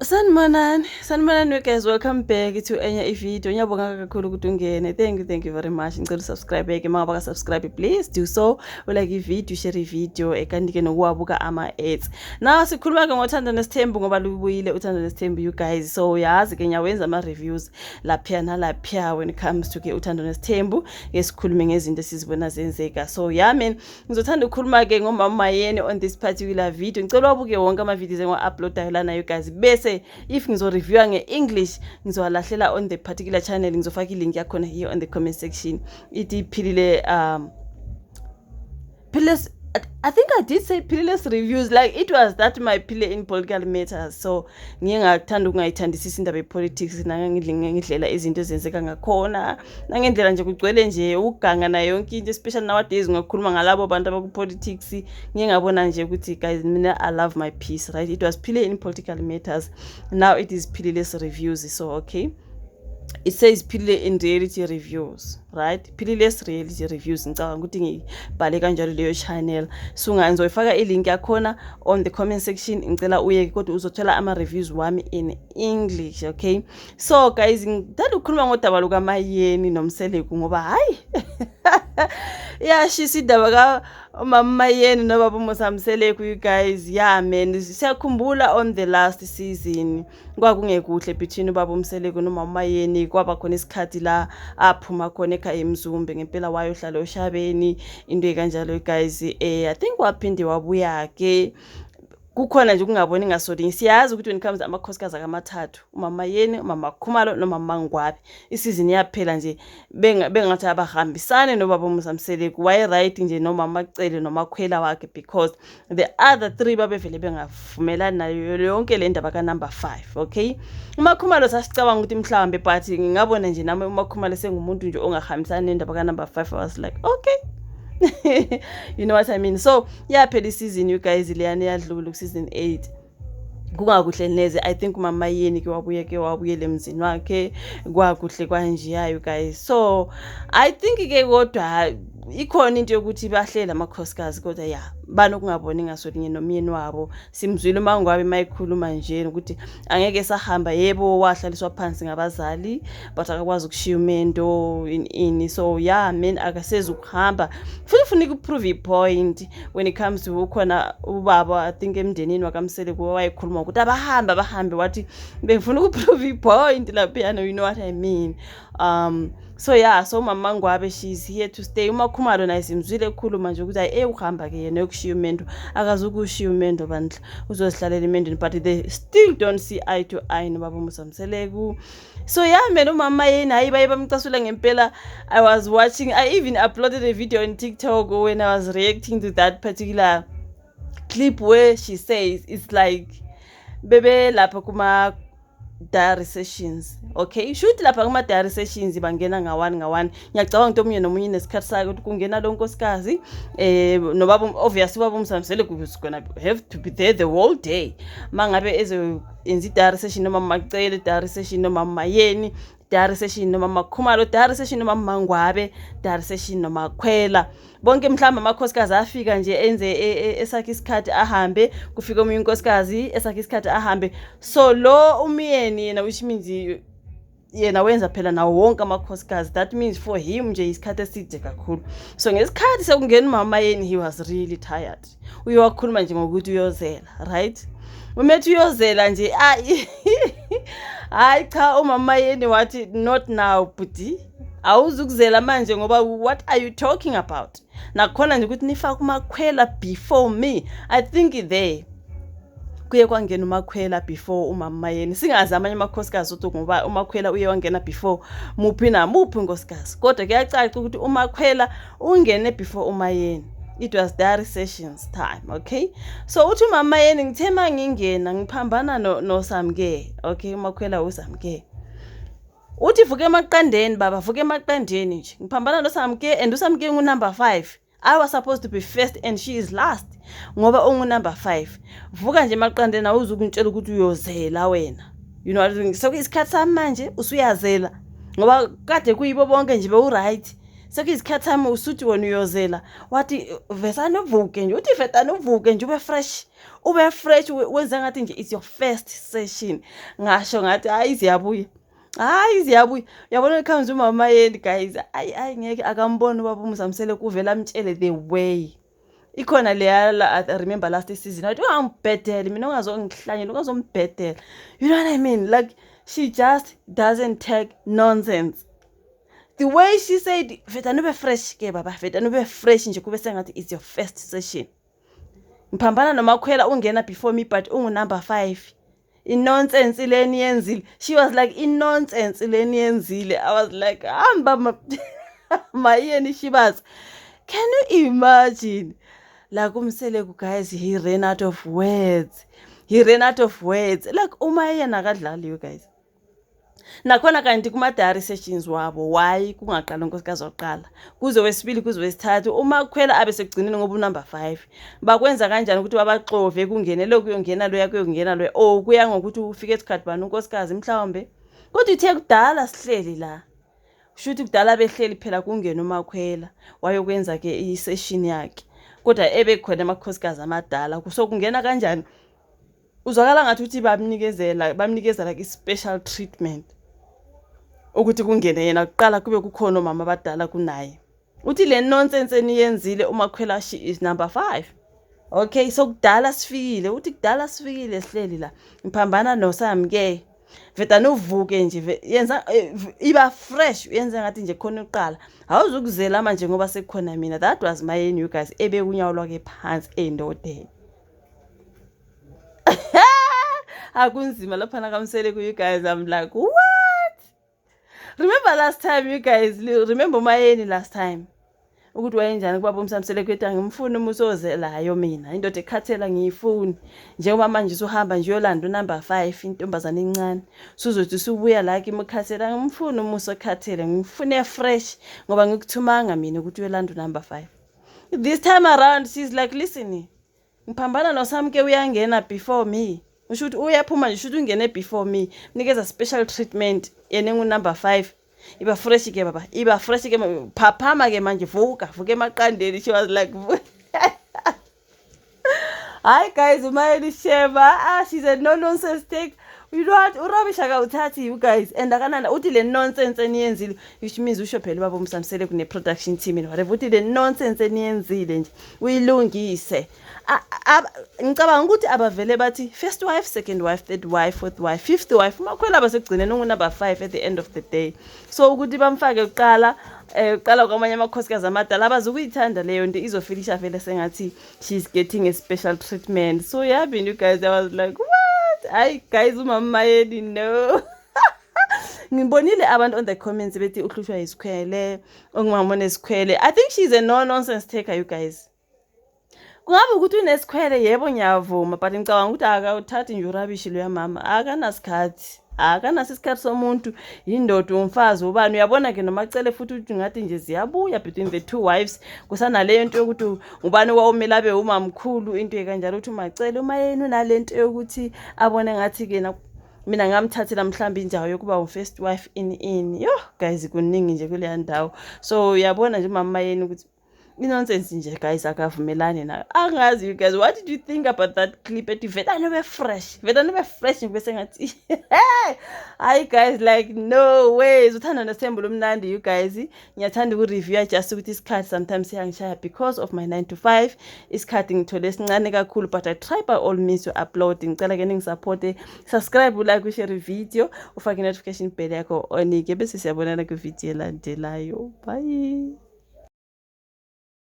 Sanibonani, sanibonani guys, welcome back to enye i-video. Ngiyabonga kakhulu ukuthi ungene. Thank you, thank you very much. Ngicela usubscribe ke uma ungaka subscribe, please do so. Ulike i-video, share i-video, kanti ke nokuwabuka ama-ads. Now sikhuluma ke ngoThando Nesithembu ngoba lubuyile uThando Nesithembu, you guys. So uyazi ke ngiyawenza ama-reviews lapha nalapha when it comes to ke uThando Nesithembu, ke sikhulume ngezinto esizibona zenzeka. So yeah man, ngizothanda ukukhuluma ke ngomama Mayeni on this particular video. Ngicela wabuke wonke ama-videos engiwa-uploadayo lana, you guys. Bese if ngizoreviewa nge-English, ngizowalahlela on the particular channel. Ngizofaka i-link yakhona here on the comment section. Ithi Philile Philile, I think I did say Philile's reviews, like it was that my Phile in political matters. So ngiye ngathanda ukungayithandisisi indaba ye-politics nangendlela izinto ezenzeka ngakhona, nangendlela nje kugcwele nje ukuganga nayo yonke into, especially nowadays ungakhuluma ngalabo bantu abaku-politics. Ngiye ngabona nje ukuthi guys, mina I love my peace, right? It was Phile in political matters, now it is Philile's reviews. So okay, it says Philile in reality reviews, right? Philile's reality reviews. Ngicabanga ukuthi ngibhale kanjalo leyo channel. So ngizoyifaka i-link yakhona on the comment section. Ngicela uye kodwa uzothola ama-reviews wami in English, okay? So guys, ngithanda ukukhuluma ngodaba lukaMayeni noMseleku ngoba hayi, iyashisa indaba kamama Mayeni nobaba uMusa Mseleku, you guys. Yeah man, siyakhumbula on the last season kwakungekuhle between ubaba uMseleku nomama Mayeni. Kwaba khona isikhathi la aphuma khona ekhaya eMzumbe ngempela, wayohlala oShabeni, into ekanjalo guys. I think waphinde wabuya ke. Kukhona nje ukungaboni ngasolinye. Siyazi ukuthi when it comes amakhosikazi akamathathu, umama Yeni, umama Khumalo nomama Ngwabe, isizini yaphela nje bengathi abahambisane nobaba uMusa Mseleku. Waye-right nje nomama Cele nomakhwela wakhe because the other three babevele bengavumelani nayo yonke le ndaba ka-number 5, okay? UMakhumalo sasicabanga ukuthi mhlawumbe, but ngingabona nje nami uMakhumalo sengumuntu nje ongahambisani nendaba ka-number 5. I was like, okay, you know what I mean? So yaphela isizini, you guys, leyana yadlula ku-season 8 kungakuhle neze. I think umama Yeni ke wabuye ke wabuyela emzini wakhe, kwakuhle kwanjeya, you guys. So I think ke kodwa ikhona into yokuthi bahlele amakhosikazi, kodwa ya, banokungaboni ngasolinye nomyeni wabo. Simzwile uMangwabe mayikhuluma nje ukuthi angeke sahamba. Yebo, wahlaliswa phansi ngabazali, but akakwazi ukushiya umendo ini. So yeah man, akasezi ukuhamba futhi ufuna ukuprove i-point when it comes to ukhona ubaba, I think emndenini wakaMseleku, wayekhuluma ukuthi abahambe, abahambe, wathi bengifuna ukuprove i-point laphiyana, you know what I mean? So yeah, so mama Ngwabe, she's here to stay. UMakhumalo naye simzwile ekhuluma nje ukuthi hayi, ukuhamba ke yena yokushiya umendo, akazukushiya umendo bandla, uzozihlalela emendweni, but they still don't see eye to eye nobaba uMusa Mseleku. So yeah man, umama yena hayi, baye bamcasula ngempela. I was watching, I even uploaded a video on TikTok when I was reacting to that particular clip where she says it's like bebe lapha kuma diary sessions, okay? Shuthi lapha kuma diary sessions bangena nga-one nga-one. Ngiyacabanga ukuthi omunye nomunye nesikhathi sakhe, ukuthi kungena lo nkosikazi nobaba. Obviously ubaba uMusa Mseleku is gonna have to be there the whole day mangabe ezoyenza i-diary session, noma Macele diary session, noma Mayeni diary session, noma Makhumalo diary session, noma Mangwabe diary session, noma Khwela. Bonke mhlawumbe amakhosikazi afika nje enze esakhe isikhathi ahambe, kufika omunye unkosikazi esakhe isikhathi ahambe. So lo umyeni yena, which means yena wenza phela nawo wonke amakhosikazi, that means for him nje isikhathi eside kakhulu. So ngesikhathi sekungena umama yeni, he was really tired. Uye wakhuluma nje ngokuthi uyozela, right? Umethi uyozela nje, ayi hayi cha, umama yeni wathi, "Not now bhuti, awuzukuzela manje ngoba what are you talking about?" Nakhona nje ukuthi nifake uMakhwela before me. I think there kuye kwangena uMakhwela before umama yeni. Singazi amanye amakhosikazi ukuthi ngoba uMakhwela uye wangena before muphi namuphi unkosikazi, kodwa kuyacaca ukuthi uMakhwela ungene before uMayeni. It was diary sessions time, okay? So uthi umama yeni, "Ngithe mangingena ngiphambana noSamke." Okay, uMakhwela uSamke. Uthi, "Vuka emaqandeni baba, vuka emaqandeni nje, ngiphambana noSamke and uSamke ngu-number 5. I was supposed to be first and she is last ngoba ungu-number 5. Vuka nje emaqandeni, awuzukungitshela ukuthi uyozela wena, you know what? Sekuyisikhathi sami manje, usuyazela ngoba kade kuyibo bonke nje bewu-right. Sekuyisikhathi sami usuthi wena uyozela. Wathi vesane uvuke nje, uthi vetane uvuke nje ube fresh. Ube fresh wenze ngathi nje it's your first session. Ngasho ngathi hayi ziyabuya. Hayi ziyabuya. Uyabona when it comes umama yeni guys, ayi ayi ngeke akamboni ubaba uMusa Mseleku uvela amtshele the way. Ikhona leya la, I remember last season wathi ungangibhedeli mina ungazongihlanyela ungazombhedela. You know what I mean? Like she just doesn't take nonsense. The way she said vetane ube fresh ke baba, vetane ube fresh nje kube sengathi it's your first session. Ngiphambana noMakhwela ungena before me but ungu number 5. I-nonsense leni yenzile. She was like i-nonsense leni yenzile. I was like hamba mayeni Shibazi. Can you imagine? Like uMseleku guys, he ran out of words. He ran out of words. Like uma yena akadlali you guys. Nakhona kanti kuma-diary sessions wabo why kungaqala unkosikazi waqala kuze wesibili kuze wesithathu uma kukhwela abe sekugcineni ngoba unumber 5 bakwenza kanjani ukuthi babaxove kungene lo kuyongena loya kuyongena loya or kuya ngokuthi ufike esikhathi bani unkosikazi mhlawumbe kodwa ithe kudala sihleli la shuthi kudala behleli phela kungena uMakhwela wayokwenza ke i-session yakhe kodwa ebekhona amakhosikazi amadala so kungena kanjani uzwakala ngathi uthi bamnikezela bamnikeza like i-special treatment ukuthi kungene yena kuqala kube kukhona omama abadala kunaye uthi le nonsense eniyenzile uMakhwela she is number 5 okay so kudala sifikile uthi kudala sifikile sihleli la ngiphambana noSamke vedane uvuke nje yenza iba fresh uyenze ngathi nje khona uqala awuzukuzela manje ngoba sekukhona mina. That was my you guys ebe unyawo lwakhe phansi endodeni. Akunzima lapha nakaMseleku you guys. I'm like what? Remember last time you guys, remember Mayeni last time ukuthi wayenjani kubaba uMsamseleku ethi angimfuni umusozelayo mina indoda ekhathela ngiyifuni njengoba manje usuhamba nje uyolanda unumber 5 intombazane encane suzothi usubuya la kimi ukhathela ngimfuni umuso okhathele ngifune fresh ngoba ngikuthumanga mina ukuthi uyolanda unumber 5. This time around she's like listen ngiphambana noSamke uyangena before me usho ukuthi uyaphuma nje usho ungene before me mnikeza special treatment yena engu number 5 iba fresh ke baba iba fresh ke phaphama ke manje vuka vuka emaqandeni. She was like hi guys uMayeni Sheba she's a no nonsense take. You know what urubbish akawuthathi you guys and akanana uthi le nonsense eniyenzile which means usho phela ubaba uMsamsele kune production team and whatever uthi le nonsense eniyenzile nje uyilungise. Ngicabanga ukuthi abavele bathi first wife, second wife, third wife, fourth wife, fifth wife uMakhwela abasekugcineni ungu number 5 at the end of the day. So ukuthi bamfake kuqala uqala kwamanye amakhosikazi amadala abazukuyithanda leyo nto izofilisha vele sengathi she's getting a special treatment. So yeah been you guys I was like what? Hayi guys umama Mayeni no. Ngibonile abantu on the comments bethi uhlushwa isikhwele ongumama onesikhwele. I think she's a no nonsense taker you guys. Kungabe ukuthi unesikhwele yebo ngiyavuma but ngicabanga ukuthi akawuthathi nje urubbish lo yamama akanasikhathi akanaso isikhathi somuntu indoda umfazi ubani uyabona ke nomacele futhi uthi ngathi nje ziyabuya between the two wives kusanaleyo nto yokuthi ubani wawumele abe umamkhulu into ekanjalo uthi uMacele uMayeni unalento yokuthi abone ngathi ke mina ngamthathela mhlawumbe indawo yokuba u-first wife in yo guys kuningi nje kuleya ndawo. So uyabona nje umama Mayeni ukuthi i-nonsense nje guys akavumelani nayo. Angazi you guys what did you think about that clip ethi vetane ube fresh vetane ube fresh bese ngathi hayi guys like no ways. Uthanda nesithembu lomnandi you guys. Ngiyathanda ukureview just ukuthi isikhathi sometimes siyangishaya because of my 9 to 5 isikhathi ngithole esincane kakhulu but I try by all means to upload. Ngicela ke ningisupport, subscribe, like, share video, ufake notification bell yakho onike bese siyabonana ku video elandelayo. Bye.